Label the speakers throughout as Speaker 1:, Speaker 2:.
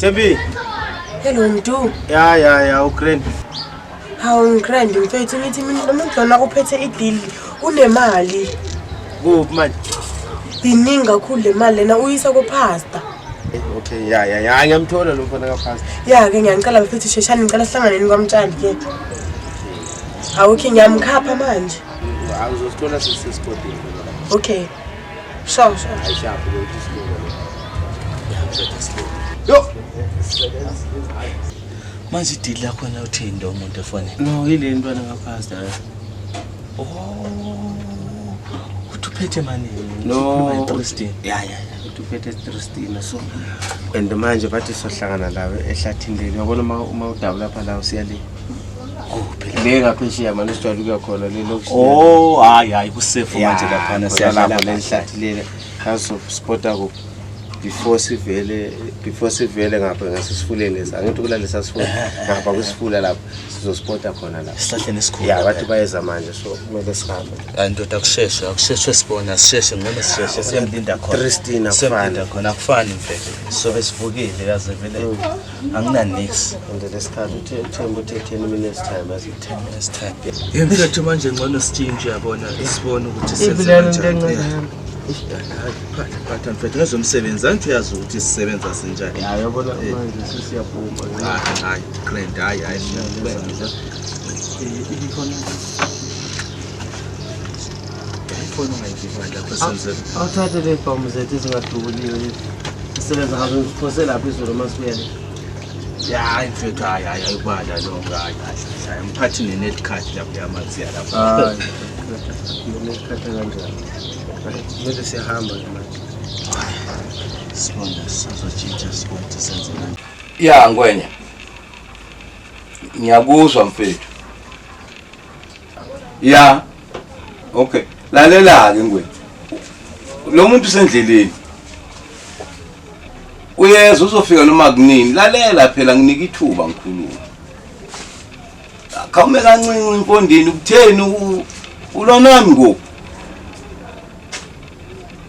Speaker 1: Thembi.
Speaker 2: Hello Mdu.
Speaker 1: Ya ya ya ugrand.
Speaker 2: Hawu ngigrand mfethu ngithi mina lo muntu lona uphethe ideal unemali.
Speaker 1: Kuphi manje?
Speaker 2: Iningi kakhulu le mali lena uyisa kupastor.
Speaker 1: Okay ya ya ya ngiyamthola lo mfana kapastor.
Speaker 2: Ya ke ngiyangicela mfethu sheshani ngicela sihlanganeni kwamtshali ke. Hawu okay ngiyamkhapha manje.
Speaker 1: Awuzosithola sesispodini.
Speaker 2: Okay. Sure sure.
Speaker 1: Hayi sharp lo isilungu. Yo.
Speaker 3: Manje idili lakhona uthini lo muntu efonini?
Speaker 1: No, yile ntwana kapastor.
Speaker 3: Oh. Uthi uphethe malini?
Speaker 1: No.
Speaker 3: Tristan.
Speaker 1: Ya ya ya, uthi uphethe Tristina so. And manje bathi sohlangana lawe ehlathini leli. Uyabona uma udabula lapha la usiya le.
Speaker 3: Kuphi?
Speaker 1: Le ngaphesheya manje sijwayele ukuya khona le lokushi.
Speaker 3: Oh, hayi hayi kusefu manje laphana
Speaker 1: siyadlala
Speaker 3: siyadlala
Speaker 1: le hlathi leli. Kazo spota kuphi? Before sivele ngapha ngasesifuleni lesi, angithi kulalesa sifula ngapha kwisifula lapho sizospota khona lapho.
Speaker 3: Esihlahleni esikhulu.
Speaker 1: Ya, bathi bayeza manje, so kumele sihambe.
Speaker 3: Hayi ndoda, akusheshe, akusheshe, sibona sisheshe, ngcono sisheshe siyemlinda khona.
Speaker 1: Tristina.
Speaker 3: Siyemlinda khona, akufani mfethu. Sobe sivukile kaze vele angina nix.
Speaker 1: And lesikhathi uThemba uthe 10 minutes time as
Speaker 3: 10 minutes time. Ye mfethu, manje ngcono sitshintshe, yabona, sibone ukuthi senze
Speaker 1: Ibulala into
Speaker 3: kanjani.
Speaker 1: encane.
Speaker 3: Hayi, phatha phatha mfethu, ngezomsebenzi angithi uyazi ukuthi sisebenza sinjani.
Speaker 1: Ya, yabona manje sesiyaphuma.
Speaker 3: Hayi hayi grand, hayi hayi, siyakwenza. Ibikhona ifoni ungayiviva lapho senze.
Speaker 1: Awuthathe le bhamu zethu ezingadubuliwe lezi sisebenza ngazo, ngiphose lapho izolo uma sibuya le.
Speaker 3: Ya mfethu, hayi hayi, ayikubala lokho, hayi hayi hayi, ngiphathi ne-net card lapho yamanzi yalapho.
Speaker 1: Hayi, nekhatha kanjani? Kumele siyahamba ke manje.
Speaker 3: Sibone, sizotshintsha, sibone ukuthi senze kanjani.
Speaker 4: Ya Ngwenya. Ngiyakuzwa mfethu. Ya. Okay. Lalela ke Ngwenya. Lo muntu usendleleni. Uyeza, uzofika noma kunini. Lalela phela, nginika ithuba ngikhuluma. Khawume kancinci imfondini, ukutheni ulwa nami ngoku?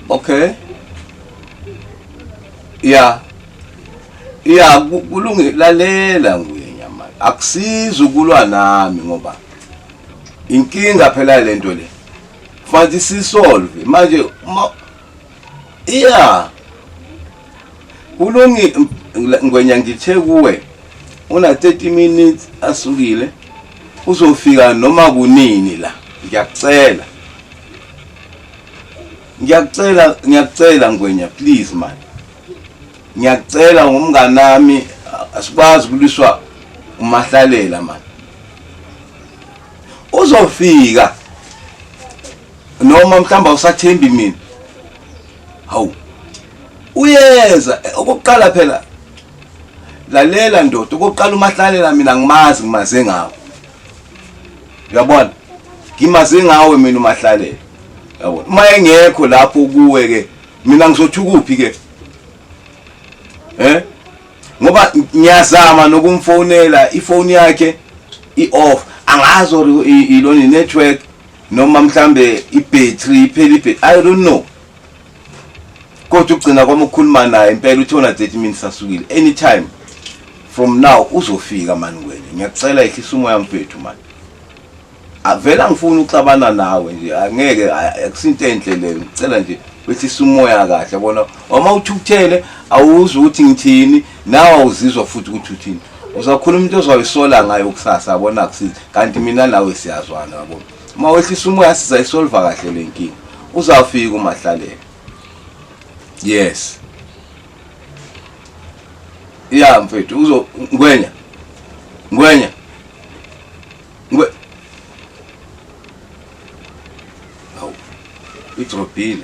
Speaker 4: Okay. Ya. Ya, kulungile, lalela Ngwenya manje. Akusizi ukulwa nami ngoba inkinga phela lento le. Kufanele sisolve manje uma iya kulungile Ngwenya, ngithe kuwe una 30 minutes asukile, uzofika noma kunini la. Ngiyakucela, ngiyakucela, ngiyakucela Ngwenya, please man, ngiyakucela ngomnganami, asikwazi ukulwiswa umahlalela man. Uzofika noma mhlawumbe awusathembi mina. Hawu, uyeza. Okokuqala phela, lalela ndoda, okokuqala umahlalela mina ngimazi, ngimaze ngawe, uyabona, ngimaze ngawe mina umahlalela, uyabona. Uma engekho lapho kuwe ke, mina ngizothi ukuphi ke? Ngoba ngiyazama nokumfonela, ifoni yakhe i-off, angazi or ilona i-network noma mhlambe i-battery iphela ibhe, I don't know. Kodwa ugcina kwami ukukhuluma naye impela uthe una 30 minutes asukile. Anytime from now uzofika mani. Ngwenya, ngiyakucela, ehlisa umoya mfethu mani. Avela ngifuna ukuxabana nawe nje, angeke, akusinto enhle leyo. Ngicela nje wehlisa umoya kahle, yabona, uma uthukuthele awuzwa ukuthi ngithini, nawe awuzizwa futhi ukuthi uthini, uzakhuluma into ozayisola ngayo kusasa, yabona, akusizi. Kanti mina nawe siyazwana, yabona. Uma wehlisa umoya sizayisolva kahle le nkinga. Uzawufika umahlalela. Yes, ya mfethu, uzo Ngwenya, Ngwenya, Ngwe, hawu, idrobhile.